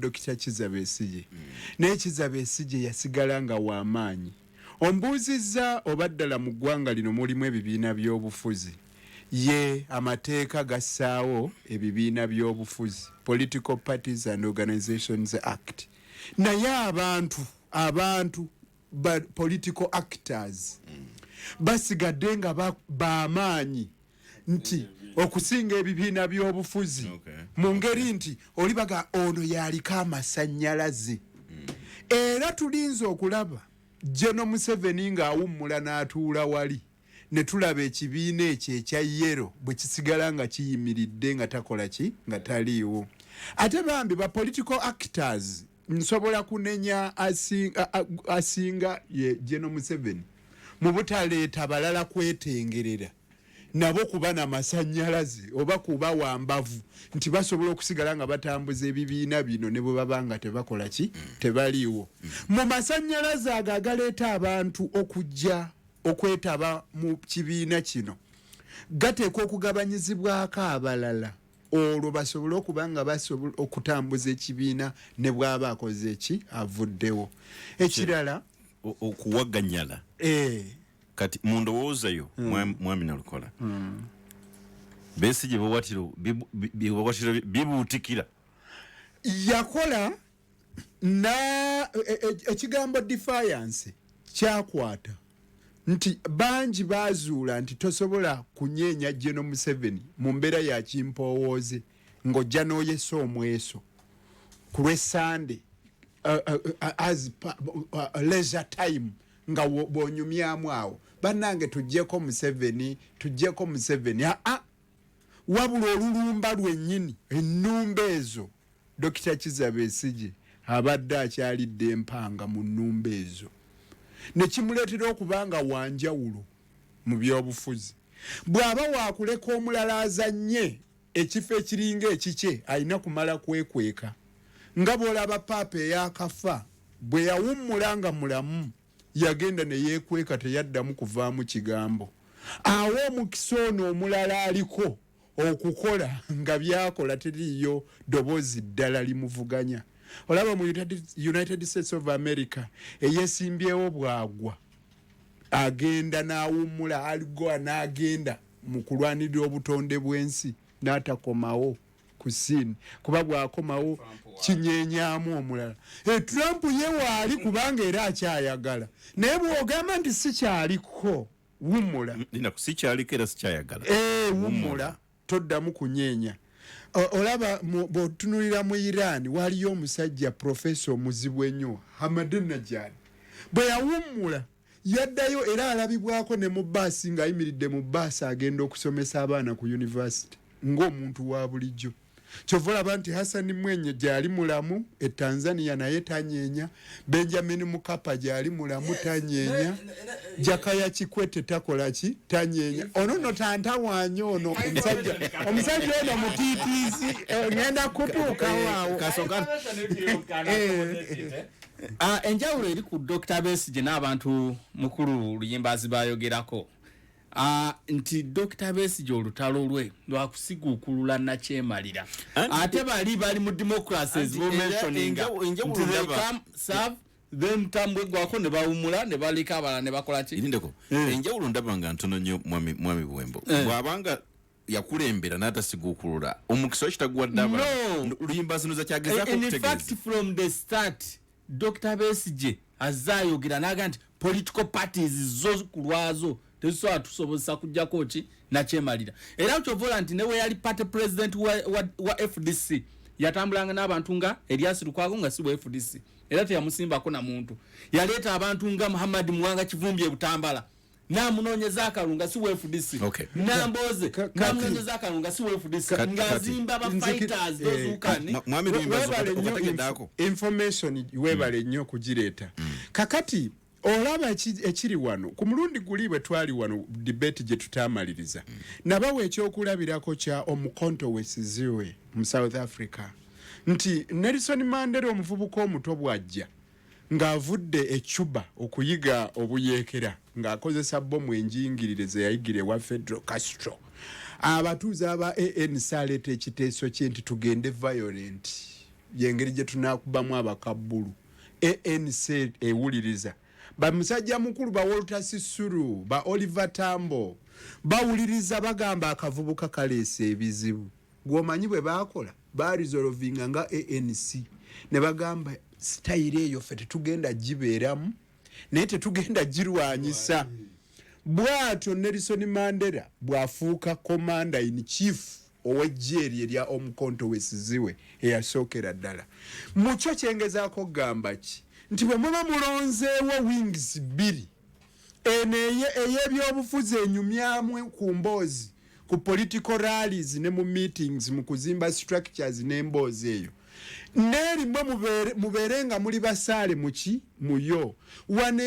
Dr Kiza Besigye. Naye Kiza Besigye yasigala nga w'amaanyi. Ombuuzizza oba ddala mu ggwanga lino mulimu ebibiina by'obufuzi. Ye amateeka gassaawo ebibiina by'obufuzi, Political Parties and Organizations Act. Naye abantu ba political actors basigadde nga bamaanyi nti okusinga ebibiina by'obufuzi, mu ngeri nti olibaga ono yaliko amasannyalaze. Era tulinze okulaba General Museveni ng'awummula n'atuula wali, ne tulaba ekibiina ekyo ekya yellow bwe kisigala nga kiyimiridde nga takola ki, nga taliiwo. Ate bambi ba political actors, nsobola kunenya asinga ye General Museveni mu butaleeta balala kwetengerera nabo kuba na masannyalaze oba kuba wambavu nti basobola okusigala nga batambuza ebibiina bino ne bwe baba nga tebakola ki, tebaliiwo. Mu masannyalaze ago agaleeta abantu okujja okwetaba mu kibiina kino gateekwa okugabanyizibwako abalala, olwo basobole okuba nga basobola okutambuza ekibiina ne bw'aba akoze eki, avuddewo. Ekirala, okuwaganyala. Kati mu ndowooza yo, mwami Nalukola, Besigye biwatiro bibuutikira. Yakola na ekigambo defiance kyakwata nti bangi bazuula nti tosobola kunyeenya General Museveni mu mbeera ya kimpoowooze ng'ojja n'oyesa omweso ku lw'Essande as leisure time nga bw'onyumyamu awo, "Bannange, tuggyeko Museveni, tuggyeko Museveni." Aa, wabula olulumba lwennyini, ennumba ezo, Dr Kiza Besigye abadde akyalidde empanga mu nnumba ezo, ne kimuleetera okuba nga wanjawulo mu byobufuzi. Bw'aba waakuleka omulala azannye ekifo ekiringa ekikye, alina kumala kwekweka, nga bw'olaba paapa eyakafa bwe yawummula nga mulamu, yagenda ne yeekweka, teyaddamu kuvaamu kigambo. Awo omukisa ono omulala aliko okukola nga byakola, teriiyo ddoboozi ddala limuvuganya. Olaba mu United States of America, eyesimbyewo bwagwa agenda n'awummula, aligoa n'agenda mu kulwanirira obutonde bw'ensi n'atakomawo ku scene, kuba bw'akomawo kinyenyaamu omulala. Trump ye waali kubanga era akyayagala, naye bw'ogamba nti sikyaliko, wummula. Sikyaliko era sikyayagala. Wummula, toddamu kunyeenya. Olaba bw'otunulira mu Iran, waliyo omusajja profesa omuzibu ennyo, Ahmadinejad. Bwe yawummula yaddayo era alabibwako ne mu baasi ng'ayimiridde mu baasi agenda okusomesa abaana ku university ng'omuntu wa bulijjo. Kyova olaba nti Hassan Mwenye gyali mulamu e Tanzania naye tanyeenya, Benjamin Mkapa gyali mulamu tanyeenya, Jakaya Kikwete takola ki, tanyeenya. Ono no tantawaanya ono omusajja ono mutiitiizi, ngenda kutuukawo awo. Enjawulo eri ku Dr Besigye n'abantu mukulu Luyimbazi bayogerako, nti Dr Besigye olutalo lwe lwakusiguukulula nakyemalira, ate bali bali mu democracies bomentioninga nti they come, serve, then tambwe gwako ne bawumula ne baleka abalala ne bakola ki. Irindeko. Enjawulo ndaba nga ntono nnyo, mwami Buwembo. Bw'abanga yakulembera n'atasiguukulula, omukisa okitaguwadde abalala. Luyimba zino zakyagezaako okutegeeza. In fact, from the start Dr Besigye azze ayogera n'agamba nti political parties zo ku lwazo tezisobola tusobozesa kujjako ki, nakyemalira. Era kyovola nti newe yali party president wa FDC, yatambulanga n'abantu nga Erias Lukwago nga si wa FDC, era teyamusimbako na muntu. Yaleeta abantu nga Muhammad Muwanga Kivumbi e Butambala namunoonyeza akalulu nga si wa FDC, Namboze namunoonyeza akalulu nga si wa FDC, ng'azimba ba fighters, those who can. Mwami Luyimbazi, information webale nnyo okugireeta. Kakati olaba ekiri wano, ku mulundi guli bwe twali wano, debate gye tutamaliriza, nabawa ekyokulabirako kya Omukonto Wesiziwe mu South Africa, nti Nelson Mandela omuvubuka omuto bw'ajja ng'avudde e Cuba okuyiga obuyeekera ng'akozesa bbomu enjingirire ze yayigira ewa Fidel Castro, abatuuze aba ANC aleeta ekiteeso kye nti tugende violent. Yengeri gye tunakubamu abakabbulu. ANC ewuliriza bamusajja mukulu ba Walter Sisulu, ba Oliver Tambo bawuliriza, bagamba akavubuka kaleese ebizibu. Gwomanyi bwe bakola, baresolvinga nga ANC ne bagamba sitayiro eyo ffe tetugenda gibeeramu, naye tetugenda girwanyisa. Bwatyo Nelson Mandela bw'afuuka commander in chief ow'eggye eryo erya Omukonto Wesiziwe eyasookera ddala. Mukyo kyengezaako okugamba ki nti bwe muba mulonzeewo wings bbiri, eno ey'ebyobufuzi enyumyamu ku mboozi, ku political rallies ne mu meetings, mu kuzimba structures n'emboozi eyo, neerimwe mubeere nga muli basaale muki muyo. Wano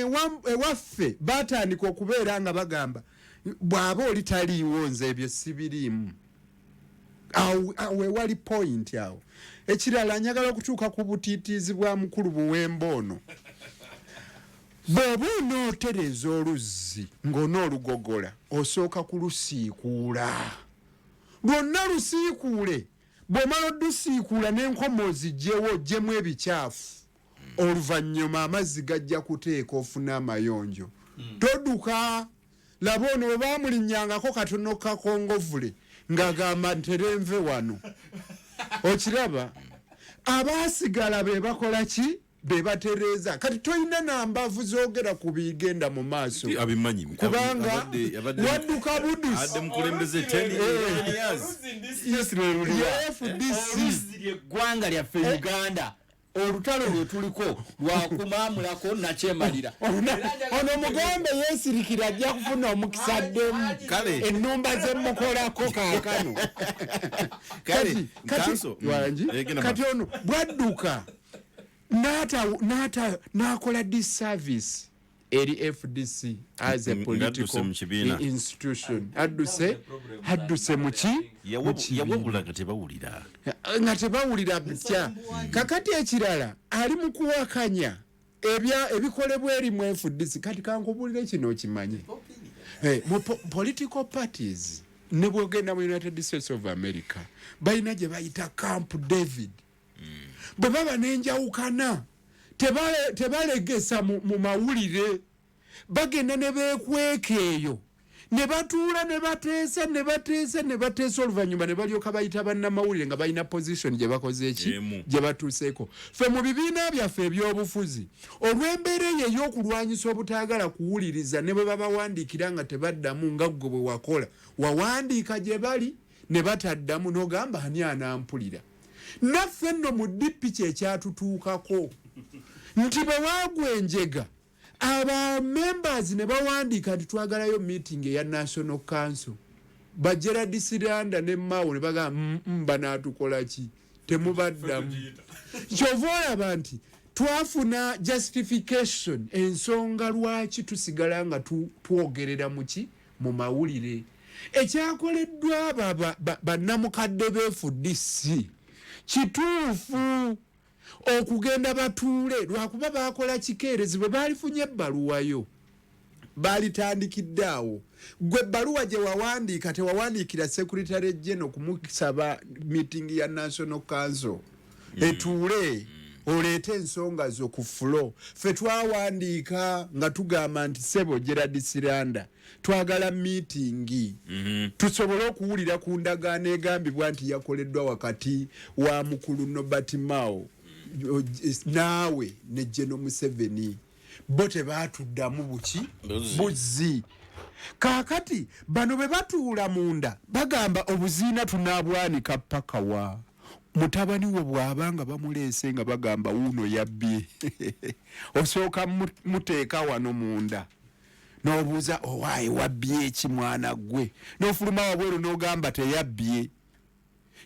ewaffe batandika okubeera nga bagamba bw'aba oli taliiwo, nze ebyo sibiriimu. Awo ewali point. Awo ekirala, njagala okutuuka ku butiitiizi bwa mukulu Buwemba ono. Bw'oba onootereeza oluzzi ng'onoolugogola, osooka kulusiikuula lwonna. Lusiikuule, bw'omala odusiikuula n'enkomo ozigyewo, oggyemu ebikyafu, oluvannyuma amazzi gajja kuteeka, ofune amayonjo. Toduka. Laba ono bwe baamulinnyangako katono kakongovule ng'agamba nterenve wano. Okiraba, abaasigala be bakola ki? Be batereeza. Kati tolina nambavu zoogera ku bigenda mu maaso abimanyi kubanga wadduka budusi. Adde mukulembeze 10 years. Ye FDC. Oluzzi lyeggwanga lyaffe Uganda, olutalo lwe tuliko lwakumaamulako nakyemalira. Ono mugambe yeesirikira, ajja kufuna omukisa addemu. Kale. Ennumba zemukolako kaakano. Kale, Kati Kanso, wangi? Genda Kati ono bwadduka n'ata n'akola disservice eri FDC as a Ng'adduse political mu kibiina. institution. Adduse muki? Mu kibiina. Yawabula nga tebawulira. Nga tebawulira bitya. Kakati ekirala, ali mu kuwakanya ebikolebwa eri mu FDC. Kati kankubulire kino okimanye. Mu political parties, ne bwogenda mu United States of America, balina gye bayita Camp David. Bwe baba n'enjawukana tebalegesa mu mawulire, bagenda ne beekweka eyo ne batuula ne bateesa ne bateesa ne bateesa, oluvannyuma ne balyoka bayita bannamawulire nga balina position gye bakoze eki Emu. gye batuuseeko. Ffe mu bibiina byaffe ebyobufuzi, olw'embeera eyo ey'okulwanyisa obutaagala kuwuliriza, ne bwe babawandiikira nga tebaddamu, nga ggwe bwe wakola, wawandiika gye bali ne bataddamu, n'ogamba ani anampulira? Naffe nno mu DP kyekyatutuukako nti bwe waagwa enjega, aba members ne bawandiika nti twagalayo meeting eya National Council, ba Gerard Siranda ne Mao ne bagamba, banaatukola ki? Temubaddamu." Kyova olaba nti twafuna justification, ensonga lwaki tusigala nga twogerera muki mu mawulire. Ekyakoleddwa bannamukadde b'FDC kituufu okugenda batuule, lwakuba bakola kikeerezi. Bwe baalifunye ebbaluwayo balitandikidde awo. Gwe ebbaluwa gye wawandiika, tewawandiikira secretary general kumusaba meeting ya National Council etuule oleete ensonga zo ku floor. Ffe twawandiika nga tugamba nti sebo Gerard Siranda, twagala meeting tusobole okuwulira ku ndagaano egambibwa nti yakoleddwa wakati wa mukulu Nobert Mao naawe ne Geno Museveni. Bo tebaatuddamu buki. Buzzi. Buzzi. Kaakati bano bwe batuula munda bagamba obuziina tunaabwanika paka wa? Mutabani we bw'aba nga bamuleese nga bagamba wuuno yabbye, osooka muteeka wano munda n'obuuza, "Owaaye, wabbye eki, mwana gwe?" N'ofuluma wabweru n'ogamba teyabbye,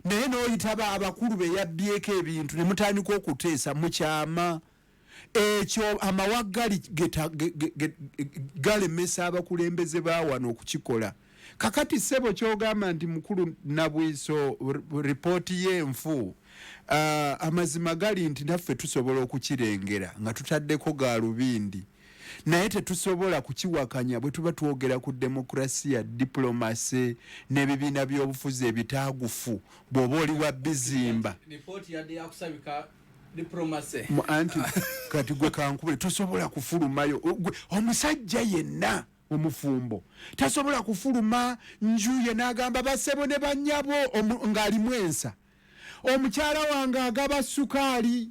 naye n'oyitaba abakulu be yabbyeko ebintu ne mutandika okuteesa mu kyama. Ekyo amawaggali galemesa abakulembeze ba wano okukikola. Kakati ssebo, kyogamba nti mukulu Nabwiso ripooti y'enfu, amazima gali nti naffe tusobola okukirengera nga tutaddeko galubindi. Naye tetusobola kukiwakanya bwe tuba twogera ku demokrasiya, diplomacy n'ebibiina by'obufuzi ebitaagufu. Bw'oba oli wa bizimba anti kati gwe kankubule, tosobola kufulumayo. Omusajja yenna omufumbo tasobola kufuluma nju ye n'agamba basebo ne bannyabo ng'alimu ensa, omukyala wange agaba sukaali,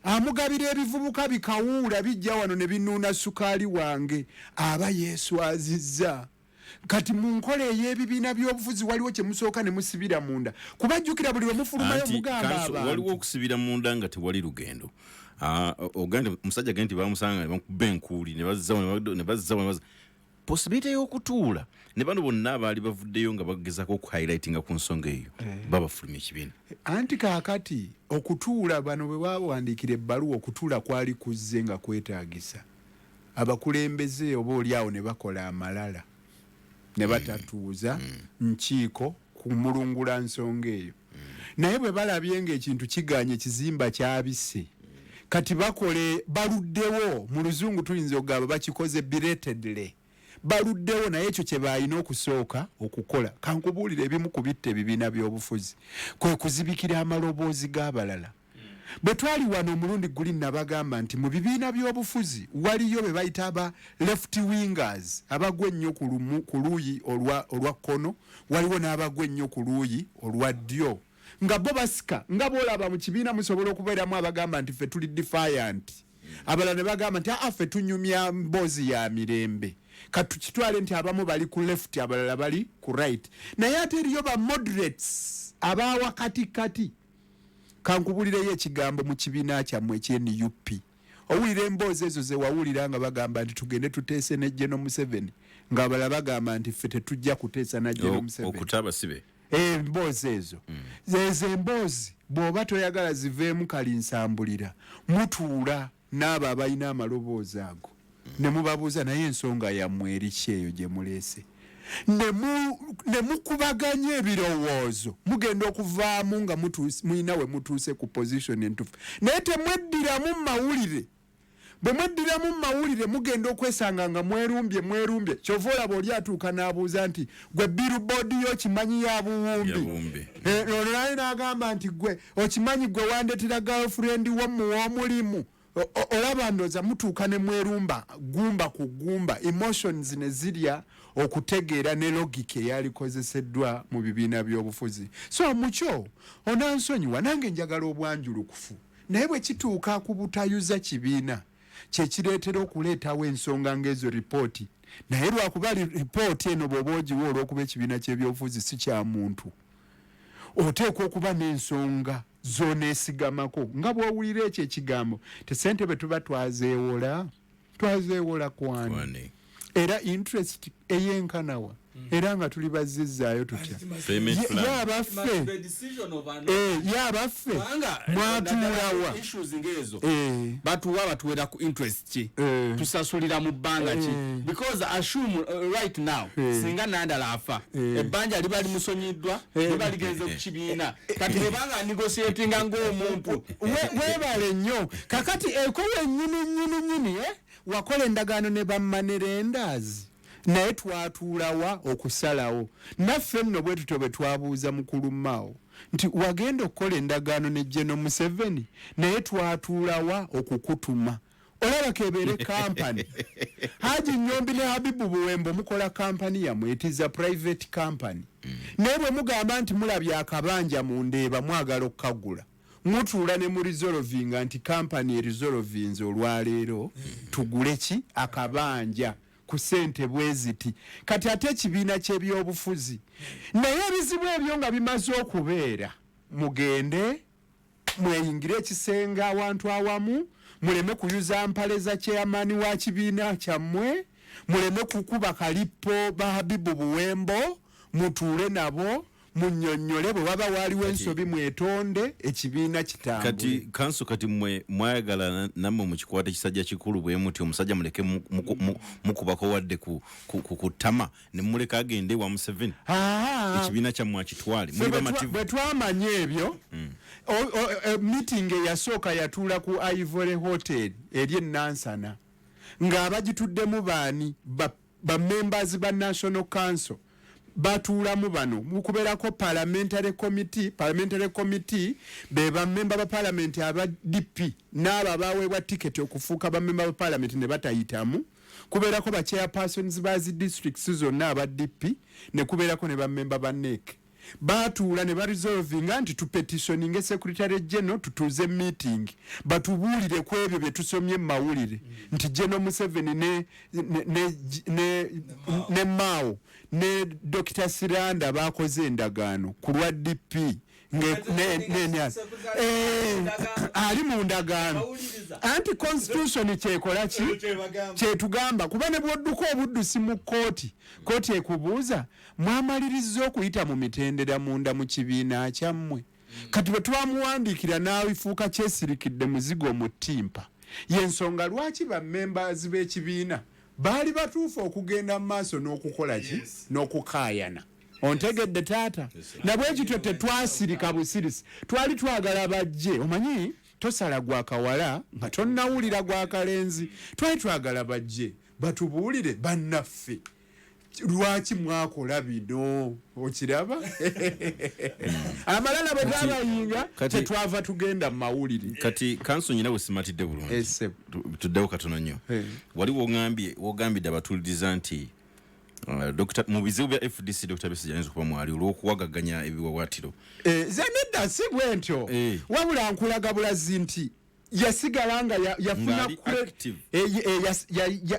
amugabira ebivubuka bikawuula bijja wano ne binuuna sukaali wange, aba yeeswazizza. Kati mu nkola ey'ebibiina by'obufuzi waliwo kye musooka ne musibira munda, kubajjukira buli lwe mufulumayo mugamba abantu. Waliwo okusibira munda nga tewali lugendo. Ogambye omusajja agambye nti bamusanga ne bamukuba enkuuli ne bazzawo ne bazzawo ne bazzawo. Possibility y'okutuula ne bano bonna abaali bavuddeyo nga bagezaako okuhighlightinga ku nsonga eyo babafulumya ekibiina. Anti kaakati okutuula bano bwe bawandiikira ebbaluwa, okutuula kwali kuzze nga kwetaagisa abakulembeze oba oli awo ne bakola amalala ne batatuuza nkiiko kumulungula nsonga eyo. Naye bwe balabye ng'ekintu kigaanye, ekizimba kyabise, kati bakole baluddewo. Mu luzungu tuyinza okugamba bakikoze belatedly, baluddewo, naye ekyo kye baalina okusooka okukola. Kankubuulira, ebimu ku bitta ebibiina by'obufuzi kwe kuzibikira amaloboozi g'abalala. Bwe twali wano omulundi guli nabagamba nti mu bibiina by'obufuzi waliyo be bayita aba left wingers, abagwa ennyo ku luuyi olwa kkono, waliwo n'abagwa ennyo ku luuyi olwa ddyo, nga bo basika. Nga bw'olaba mu kibiina musobola okubeeramu abagamba nti ffe tuli defiant, abalala ne bagamba nti aa, ffe tunyumya mboozi ya mirembe. Katukitwale nti abamu bali ku left, abalala bali ku right, naye ate eriyo ba moderates abawakatikati. Kankubulireyo ekigambo, mu kibiina kyammwe ekye NUP owulira emboozi ezo zewawulira nga bagamba nti tugende tuteese ne General Museveni, ng'abalala bagamba nti ffe tetujja kuteesa na General Museveni. Okuta abasibe. Emboozi ezo zezo emboozi bw'oba toyagala ziveemu kalinsambulira, mutuula n'abo abalina amaloboozi ago ne mubabuuza, naye ensonga yammwe eriki eyo gye muleese? Ne mukubaganya ebirowoozo, mugenda okuvaamu nga mulina we mutuuse ku position entuufu. Naye temweddiramu mawulire. Bwe mweddiramu mu mawulire, mugenda okwesanga nga mwerumbye mwerumbye. Kyova olaba oli atuuka n'abuuza nti gwe billboard yo okimanyi ya buwumbi? Olwo naye n'agamba nti gwe okimanyi gwe wandetera girlfriend wo muw'omulimu? Olaba ndooza mutuuka ne mwerumba gumba ku gumba, emotions ne zirya okutegeera ne logic eyalikozeseddwa mu bibiina by'obufuzi. So mukyo onansonyiwa, nange njagala obwanjulukufu, naye bwe kituuka ku butayuza kibiina kyekireetera okuleetawo ensonga ng'ezo ripooti. Naye lwakuba ripooti eno bw'oba ogiwa olw'okuba ekibiina ky'ebyobufuzi si kya muntu, oteekwa okuba n'ensonga zoneesigamako, nga bw'owulira ekyo ekigambo te sente bwe tuba twazeewola, twazeewola kwani, era interest eyenkanawa, era nga tuli bazizzaayo tutya? Ye abaffe mwatuulawa? Batuwa batuwera ku interest ki? Tusasulira mu bbanga ki? Because assume right now singa Nandala afa, ebbanja liba limusonyiddwa, liba ligenze ku kibiina. Kati bwebanga negotiatinga ng'omuntu. Weebale nnyo. Kakati eko wennyini nnyini nnyini wakola endagaano ne ba money lenders, naye twatuulawa okusalawo? Naffe nno bwe tutyo bwe twabuuza mukulu Mao nti wagenda okukola endagaano ne General Museveni, naye twatuulawa okukutuma? Olaba kebeere kampani, Haji Nyombi ne Habibu Buwembo mukola kampani yammwe, it is a private company, naye bwe mugamba nti mulabye akabanja mu Ndeeba, mwagala okukagula, mutuula ne muresolvinga nti kampani eresolvinze olwaleero tugule ki akabanja ku sente bweziti. Kati ate ekibiina ky'ebyobufuzi, naye ebizibu ebyo nga bimaze okubeera, mugende mweyingire ekisenge awantu awamu, muleme kuyuza mpale za chairman wa kibiina kyammwe, muleme kukuba kalippo ba Habibu Buwembo, mutuule nabo munnyonnyole, bwe waba waaliwo ensobi mwetonde, ekibiina kitambule. Kati kanso, kati mmwe mwayagala nammwe mukikwata ekisajja kikulu bwe muti, omusajja muleke mukubako wadde ku ttama ne mumuleka agende ewa Museveni, ekibiina kyammwe akitwale? Ffe muli bamativu? Bwe twamanya ebyo, meeting eyasooka yatuula ku Ivory Hotel eri e Nansana. Ng'abagituddemu baani? Ba members ba National Council batuulamu bano, mukubeerako parliamentary committee. Parliamentary committee be bamemba ba parliament aba DP n'abo abaweebwa tiketi okufuuka bamemba ba parliament ne batayitamu. Kubeerako ba chairpersons ba zi districts zonna aba DP, ne kubeerako ne bamemba ba NEC. Batuula ne baresolvinga nti tupetitioninge Secretary General, tutuuze meeting batubuulire ku ebyo bye tusomye mu mawulire nti General Museveni ne Mao ne Dr Siranda bakoze endagaano ku lwa DP. Ali mu ndagaano anti constitution kyekola ki kyetugamba, kuba ne bwodduka obuddusi mu kooti, kooti ekubuuza, "Mwamaliriza okuyita mu mitendera munda mu kibiina kyammwe?" Kati bwe twamuwandiikira n'afuuka kyesirikidde muzigo mu ttimpa. Yensonga lwaki bamembers b'ekibiina baali batuufu okugenda mu maaso n'okukola ki? N'okukaayana. Ontegedde, taata? Nabwe kityo tetwasirika busirisi, twali twagala bajje. Omanyi tosala gwa kawala nga tonnawulira gwa kalenzi. Twali twagala bajje batubuulire, bannaffe, lwaki mwakola bino? Okiraba, amalala bwe gabayinga, tetwava tugenda mu mawulire. Kati kanso nyina bwe simatidde bulungi. Ese. Tuddewo katono nnyo. Wali wogambye, wogambidde abatuliriza nti mu bizibu bya FDC, Dr Besigye ayinza okuba mwali olw'okuwagaganya ebiwawatiro. Ze nedda, si bwe ntyo. Wabula nkulaga bulazi nti yasigala nga yafuna Ng'ali active.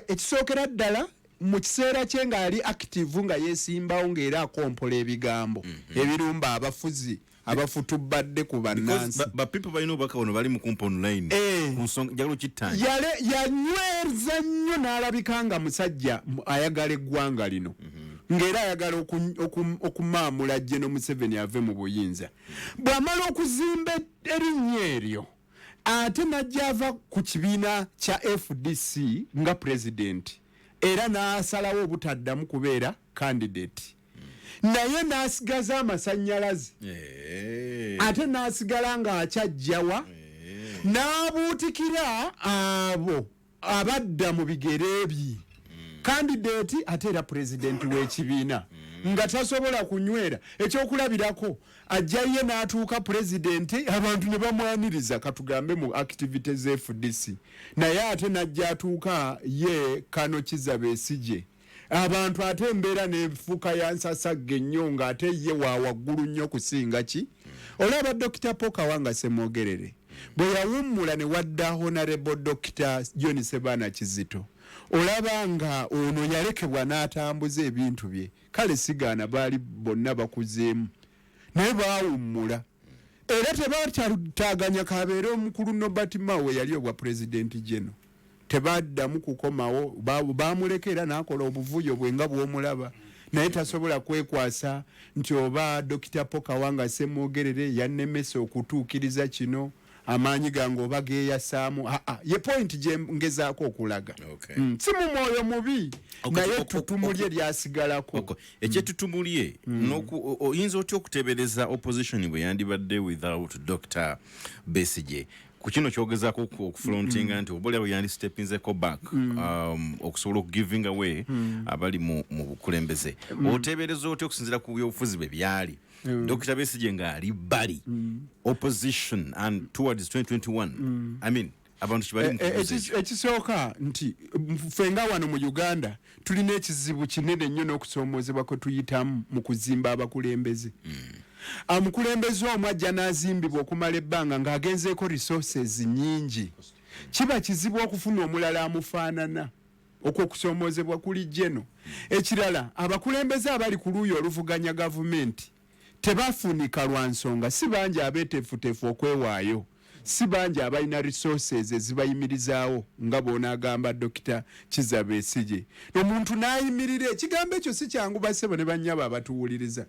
Ekisookera ddala, mu kiseera kye ng'ali active, nga yeesimbawo, ng'era akompola ebigambo ebirumba abafuzi abafutubbadde ku Because bannansi. Ba people balina obubaka buno bali mu kumpa online ku nsonga njagala okittanja. Yanyweza nnyo n'alabika nga musajja ayagala eggwanga lino, ng'era ayagala okumaamula General Museveni ave mu buyinza. Bw'amala okuzimba erinnya eryo, ate n'ajja ava ku kibiina kya FDC nga pulezidenti, era n'asalawo obutaddamu kubeera candidate, naye n'asigaza amasannyalaze, ate n'asigala ng'akyajjawa n'abuutikira abo abadda mu bigere bye, candidate ate era pulezidenti w'ekibiina, nga tasobola kunywera. Ekyokulabirako, ajja ye n'atuuka pulezidenti, abantu ne bamwaniriza, katugambe mu activity za FDC, naye ate n'ajja atuuka ye kano Kiza Besigye, abantu ate embeera nefuuka yansasagga ennyo, ng'ate ye wa waggulu nnyo kusinga ki. Olaba Dr Paul Kawanga Semwogerere bwe yawummula ne wadda Honorable Dr John Sebaana Kizito, olaba nga ono yalekebwa n'atambuza ebintu bye. Kale sigaana baali bonna bakuzeemu, naye baawummula era tebataganya kabeere omukulu Norbert Mao yali obwa pulezidenti geno, tebaddamu kukomawo. Bamuleka era n'akola obuvuyo bwe nga bw'omulaba, naye tasobola kwekwasa nti oba Dr Paul Kawanga Semwogerere yannemesa okutuukiriza kino, amaanyi gange oba geeyasaamu. Aa, ye point gye ngezaako okulaga. Si mu mwoyo mubi, naye ettutumu lye lyasigalako. Ekyettutumu lye, oyinza otya okuteebereza opposition bwe yandibadde without Dr Besigye ku kino kyogezaako okufrontinga nti oba oliawo yandi stepinzeko back okusobola okugiving away abali mu bukulembeze? Oteebereza otya okusinziira ku byobufuzi bwe byali Dr Besigye ng'ali bali opposition and towards 2021? I mean, abantu kibali mu kubuuza ekyo. Ekisooka nti ffe nga wano mu Uganda tulina ekizibu kinene nnyo n'okusoomoozebwa kwe tuyitamu mu kuzimba abakulembeze. Omukulembeze omu ajja n'azimbibwa okumala ebbanga ng'agenzeeko resources nnyingi, kiba kizibu okufuna omulala amufaanana. Okwo okusoomoozebwa kuli jeno. Ekirala, abakulembeze abali ku luuyi oluvuganya gavumenti tebafunika lwa nsonga si bangi abeeteefuteefu okwewaayo, si bangi abalina resources ezibayimirizaawo nga bw'onaagamba Dokita Kiza Besigye. Omuntu n'ayimirira, ekigambo ekyo si kyangu, bassebo ne bannyabo abatuwuliriza,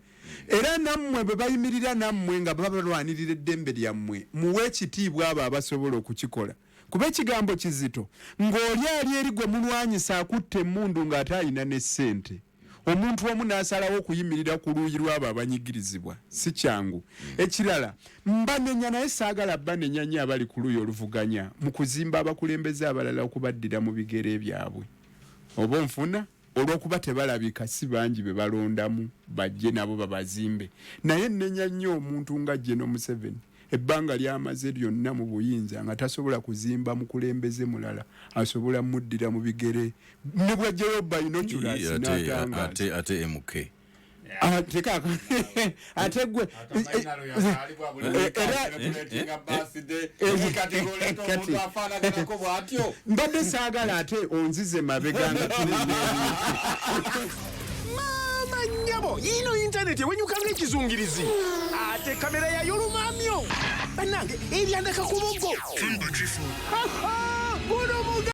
era nammwe bwe bayimirira nammwe nga babalwanirira eddembe lyammwe, muwe ekitiibwa abo abasobola okukikola, kuba ekigambo kizito ng'oli ali eri gwe mulwanyisa akutta emmundu ng'ate alina ne ssente. Omuntu omu n'asalawo okuyimirira ku luuyi lw'abo abanyigirizibwa si kyangu. Ekirala mbanenya, naye saagala banenya nnyo abali ku luuyi oluvuganya mu kuzimba abakulembeze abalala okubaddira mu bigere byabwe, oba onfuna, olw'okuba tebalabika, si bangi be balondamu bajje nabo babazimbe. Naye nnenya nnyo omuntu nga General Museveni, ebbanga ly'amaze lyonna mu buyinza nga tasobola kuzimba mukulembeze mulala asobola muddira mu bigere, ne bwajjayo binoculars n'atangaaza. Ate MK. Ate gwe era Bwatyo. Mbadde saagala ate onzize mabega nga tulina Maama, nnyabo, yiino intaneti ewenyuka ng'ekizungirizi, ate kamera yayo lumamyo. Bannange, ebyandaka ku buggo. Guno muga.